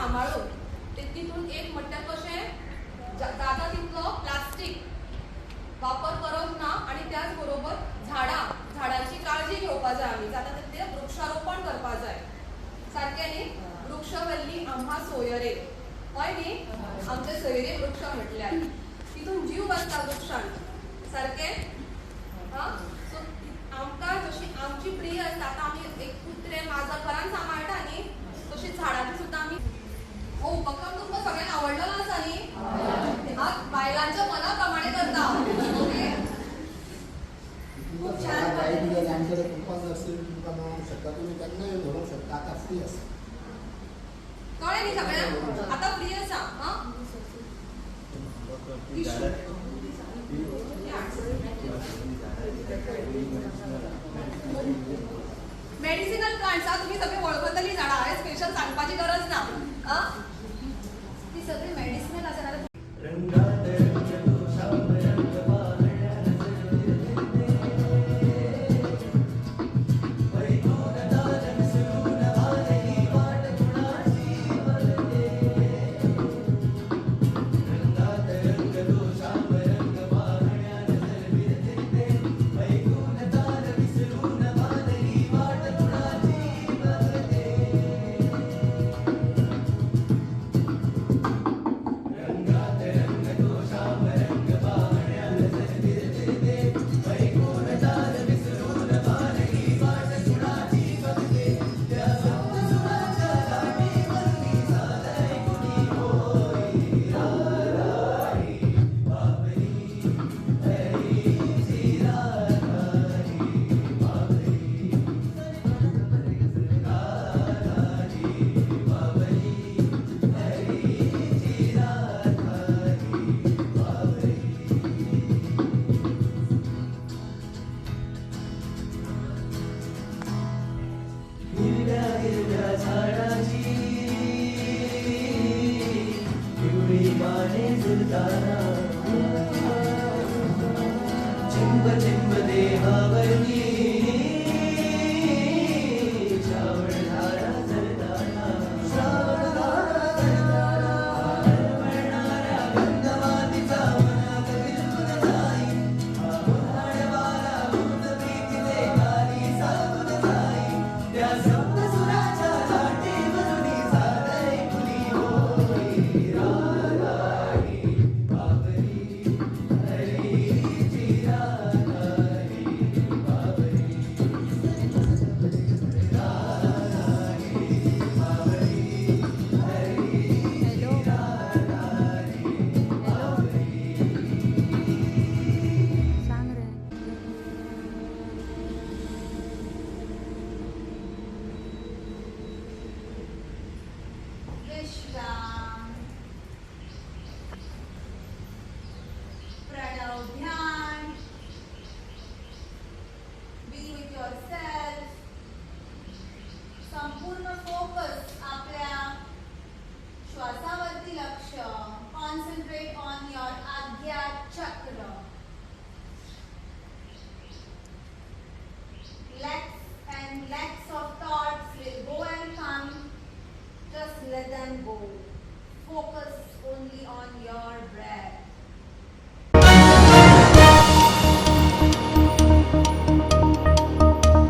सांबाळून तितून एक म्हटल्यार कशें जाता तितलो प्लास्टीक वापर करप ना आनी त्याच बरोबर झाडांची काळजी घेवपा जाय आमी, जाता तितलें वृक्षारोपण करपा जाय. सारकें न्ही? वृक्षवल्ली आम्हा सोयरे, हय न्ही? आमचे सोयरे वृक्ष म्हटल्यार तितून जीव आसता वृक्षान, सारकें? हां, सो आमकां जशी आमची प्रिय आसता, आतां आमी एक कुत्रे माजर घरान सांबाळटा न्ही, तशी झाडांची सुद्दां आमी. हो उपक्रम तुमकां सगळ्यांक आवडलेलो आसा न्ही? हा बायलांच्या मना प्रमाणे करता. ओके, खूप छान. आमच्याकडे कुंपण नर्सरी तुमकां मेळोंक शकता, तुमी केन्नाय येवन व्हरूंक शकता. आतां फ्री आसा. कळ्ळें न्ही सगळ्यांक? आतां फ्री आसा. हां, मेडिसिनल प्लांट्स हा, तुमी सगळी वळखतली झाडां, हांवें स्पेशल सांगपाची गरज ना. हां, ती सगळी मेडिसिनल आसा. झाडाची पिवळी पाने झुलताना.